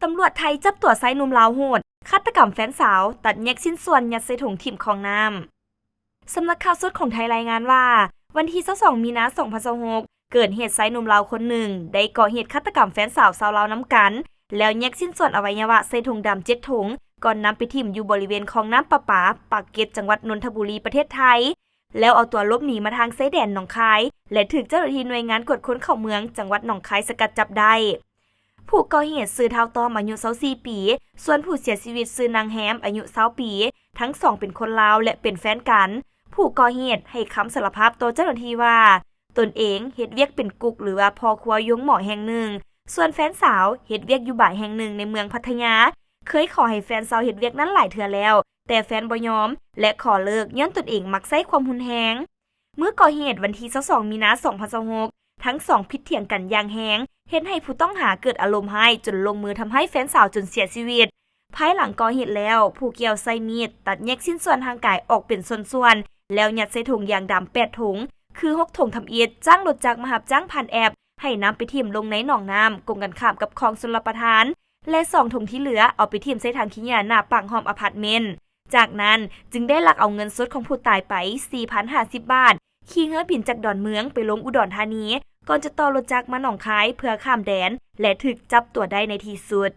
ຕຳຫຼວດໄທຈັບຕົວຊາຍໜຸ່ມລາວໂຫດ ຄາດຕະກຳແຟນສາວ ຕັດແຍກຊິ້ນສ່ວນຍັດໃສ່ຖົງຖິ້ມຄອງນ້ຳ. ສຳນັກຂ່າວສົດຂອງໄທລາຍງານວ່າ ວັນທີຊາວສອງ ມີນາ ສອງພັນຊາວຫົກ ເກີດເຫດຊາຍໜຸ່ມລາວຄົນໜຶ່ງ ໄດ້ກໍ່ເຫດຄາດຕະກຳແຟນສາວຊາວລາວນຳກັນ ແລ້ວແຍກຊິ້ນສ່ວນອະໄວຍະວະໃສ່ຖົງດຳເຈັດຖົງ ກ່ອນນຳໄປຖິ້ມຢູ່ບໍລິເວນຄອງນ້ຳປະປາ ປາກເກດ ຈັງຫວັດນົນທະບູລີ ປະເທດໄທ ແລ້ວເອົາຕົວຫຼົບໜີມາທາງຊາຍແດນໜອງຄາຍ ແລະ ຖືກເຈົ້າໜ້າທີ່ໜ່ວຍງານກວດຄົນເຂົ້າເມືອງ ຈັງຫວັດໜອງຄາຍ ສະກັດຈັບໄດ້. ຜູ້ກໍ່ເຫດຊື່ ທ້າວຕ້ອມ ອາຍຸຊາວສີ່ປີ, ສ່ວນຜູ້ເສຍຊີວິດຊື່ ນາງແຮມ ອາຍຸຊາວປີ, ທັງສອງເປັນຄົນລາວ ແລະ ເປັນແຟນກັນ. ຜູ້ກໍ່ເຫດໃຫ້ຄຳສາລະພາບຕໍ່ເຈົ້າໜ້າທີ່ວ່າ ຕົນເອງເຮັດວຽກເປັນກຸກ ຫຼືວ່າພໍ່ຄົວໂຮງໝໍແຫ່ງໜຶ່ງ, ສ່ວນແຟນສາວເຮັດວຽກຢູ່ບາແຫ່ງໜຶ່ງໃນເມືອງພັດທະຍາ. ເຄີຍຂໍໃຫ້ແຟນສາວເຮັດວຽກນັ້ນຫຼາຍເທື່ອແລ້ວ, ແຕ່ແຟນບໍ່ຍອມ ແລະ ຂໍເລີກ ຍ້ອນຕົນເອງມັກໃຊ້ຄວາມຮຸນແຮງ. ມື້ກໍ່ເຫດ ວັນທີຊາວສອງ ມີນາ ສອງພັນຊາວຫົກ ທັງສອງຜິດຖຽງກັນຢ່າງແຮງ, ເຮັດໃຫ້ຜູ້ຕ້ອງຫາເກີດອາລົມຮ້າຍ ຈົນລົງມືທຳຮ້າຍແຟນສາວຈົນເສຍຊີວິດ. ພາຍຫຼັງກໍ່ເຫດແລ້ວ, ຜູ້ກ່ຽວໃຊ້ມີດຕັດແຍກຊິ້ນສ່ວນຮ່າງກາຍອອກເປັນສ່ວນໆ ແລ້ວຍັດໃສ່ຖົງຢາງດຳແປດຖົງ, ຄືຫົກຖົງທຳອິດ, ຈ້າງລົດຈັກມາຮັບຈ້າງຜ່ານແອັບ ໃຫ້ນຳໄປຖິ້ມລົງໃນໜອງນ້ຳກົງກັນຂ້າມກັບຄອງຊົນລະປະທານ ແລະ ສອງຖົງທີ່ເຫຼືອເອົາໄປຖິ້ມໃສ່ຖັງຂີ້ເຫຍື້ອໜ້າປາກຫ້ອງອາພາດເມັນ. ຈາກນັ້ນຈຶ່ງໄດ້ລັກເອົາເງິນສົດຂອງຜູ້ຕາຍໄປ ສີ່ພັນຫ້າສິບບາດ, ຂີ່ເຮືອບິນຈາກດອນເມືອງໄປລົງອຸດອນທານີ ກ່ອນຈະຕໍ່ລົດຈັກມາໜອງຄາຍເພື່ອຂ້າມແດນ ແລະ ຖືກຈັບຕົວໄດ້ໃນທີ່ສຸດ.